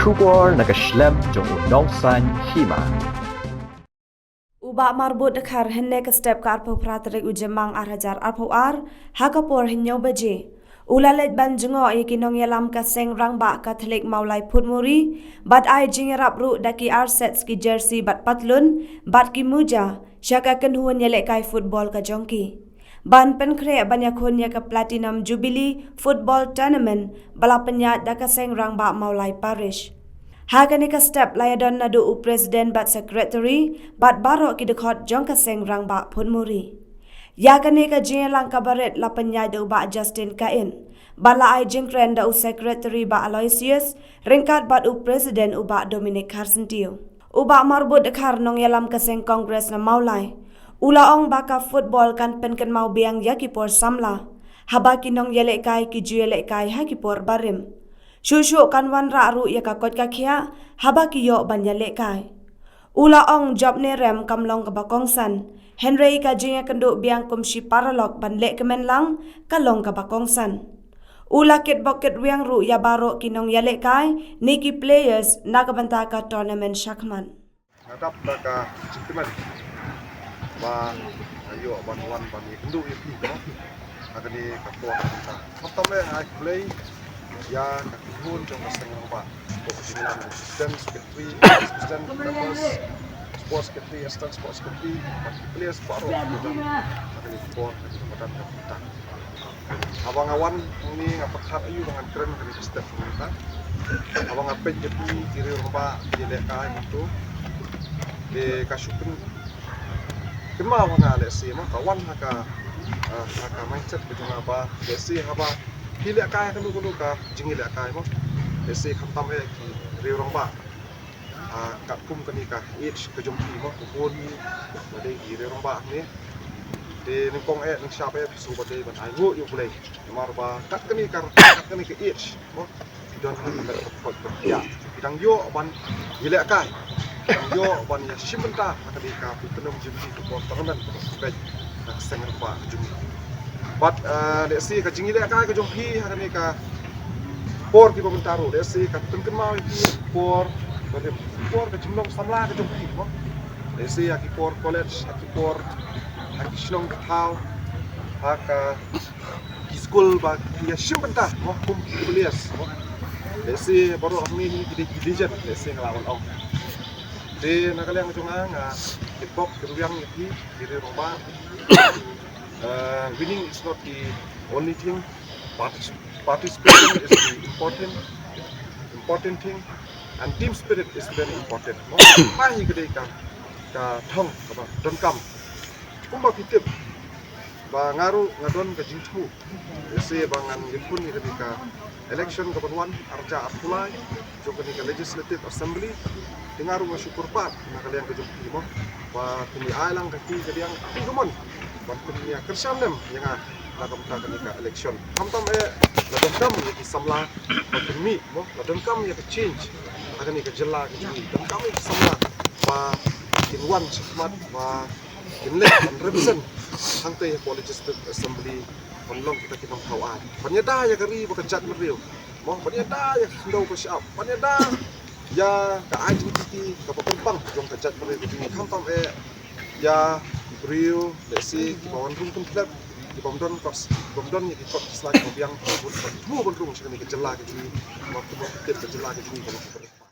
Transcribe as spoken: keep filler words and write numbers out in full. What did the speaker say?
Khubor na ka shlem jong u nongsan hima. U Bah Marbud Dkhar hynne ka step ka arphew phra tarik u Jymmang ar hajar arphew ar, ha ka por hynñiew baje. U la leit ban jngoh ïa ki nongïalam ka Seng Rangbah Katholik Mawlai Phutmuri, bad ai jingïarap ruh da ki ar sets ki jersey bad patlun, bad ki muja, sha ka kynhun ïalehkai football ka jong ki. Ban pynkhreh ban ïakhun ïa ka Platinum Jubilee Football Tournament, ba la pynïaid da ka Seng Rangbah Mawlai Parish. Ha kane ka step la ïadon naduh u President bad Secretary, bad baroh ki dkhot jong ka Seng Rangbah Phutmuri. Ïa kane ka jingïalang kaba rit la pynïaid da u Bah Justin Cain, bad la ai jingkren da u Secretary Bah Aloysius, ryngkat bad u President u Bah Dominic Kharsyntiew. U Bah Marbud Dkhar nongïalam ka Seng Congress na Mawlai. U la ong ba ka football kan pynkynmaw biang ïa ki por samla. Haba ki nongïalehkai ki ju ïalehkai ha ki por barim. Shuh shuh kan wanrah ruh ïa ka koit ka khiah, haba ki ïoh ban ïalehkai. U la ong jop ne rem kam long kaba kongsan. Hynrei ka jingïakynduh biang kum shi paralok ban lehkmen lang, ka long kaba kongsan. U la kitbok kitrwiang ruh ïa baroh ki nongïalehkai, ne ki players, na ka bynta ka tournament shakhmat. Nga dap da ka jingkmen ba nga ïoh ban wan ban ïakynduh ïa phi, no? Ha kane ka por ka bynta. Khamtam eh nga ai khublei ïa ka kynhun jong ka Seng Rangbah. Ko ka jingïalang President, Secretary, Assistant President, Members, Sports Secretary, Assistant Sports Secretary, bad ki players baroh ki don ha kane ka por ka jingmadan ka bynta. Haba nga wan hangne nga pyrkhat aïu ba ngan kren kane ka step mynta. Haba nga peit ïa phi ki riew rangbah ki lehkai kumto. Te ka shu pynkynmaw ha nga lehse mo, ka wan ha ka, ah, ha ka mindset ka jong nga ba lehse haba phi lehkai ha kano kano ka jingïalehkai mo. Lehse khamtam eh ki riew rangbah. Ah, katkum kane ka age ka jong phi mo, ka bun hi ba dei ki riew rangbah hangne. Te nyngkong eh nyngshap eh phi sngewbha dei ban ainguh ïa U Blei. Namar ba kat kane ka, kat kane ka age mo, phi don ha ka met ka phuid ka phiah. Phi dang ïoh ban ïalehkai, phi dang ïoh ban ïashim bynta ha kane ka pyntnum jong phi ka por tournament kaba phi peit na ka Seng Rangbah ka jong phi. Bad, eh, lehse ka jingïalehkai ka jong phi ha kane ka por kiba mynta ruh, lehse kan pynkynmaw ïa phi por, por ka jinglong samla ka jong phi mo. Lehse ha ki por college, ha ki por, ha ki shnong ki thaw, ha ka ki skul ba ki ïashim bynta mo kum ki players mo. Lehse baroh hangne hi ki dei ki legend, lehse nga lah ban ong. Te na ka liang jong nga, nga kitbok kitrwiang ïa phi ki riew rangbah. Uh, winning is not the only thing. Partic-, participation is the important, important thing, and team spirit is very important. Mo, kata hi ka dei ka, ka thong kaba donkam. Kumba phi tip ba nga ruh nga don ka jingthmu. Lehse ba ngan ïakhun ïa kane ka election kaban wan arhajar arphew lai jong kane ka Legislative Assembly. Te nga ruh nga shu kyrpad na ka liang ka jong phi mo ba phin ïa ai lang ka phi ka liang phi kumon ban phin ïa kyrshan lem ïa nga na ka bynta kane ka election. Khamtam eh la donkam ïa ki samla ba kin mih mo, la donkam ïa ka change ha kane ka jylla ka jong ngi. Donkam ïa ki samla ba kin wan shakhmat ba kin leh ban represent hangtei ha Legislative Assembly ban long kita ki nongthaw aiñ. Ban ïada ïa ka ri bad ka jaitbynriew. Mo, ban ïada ïa ka khyndew ka shyiap. Ban ïada ïa ka identity kaba kyrpang jong ka jaitbynriew ka jong ngi. Khamtam eh ïa ki briew, lehse kiba wan rung kynthlet, ki bym don kot, bym don ïa ki kot ki sla kiba biang, kiba bun, kiba thmu ban rung sha kane ka jylla ka jong ngi. Kiba thmu ban tip ka jylla ka jong ngi ka long kaba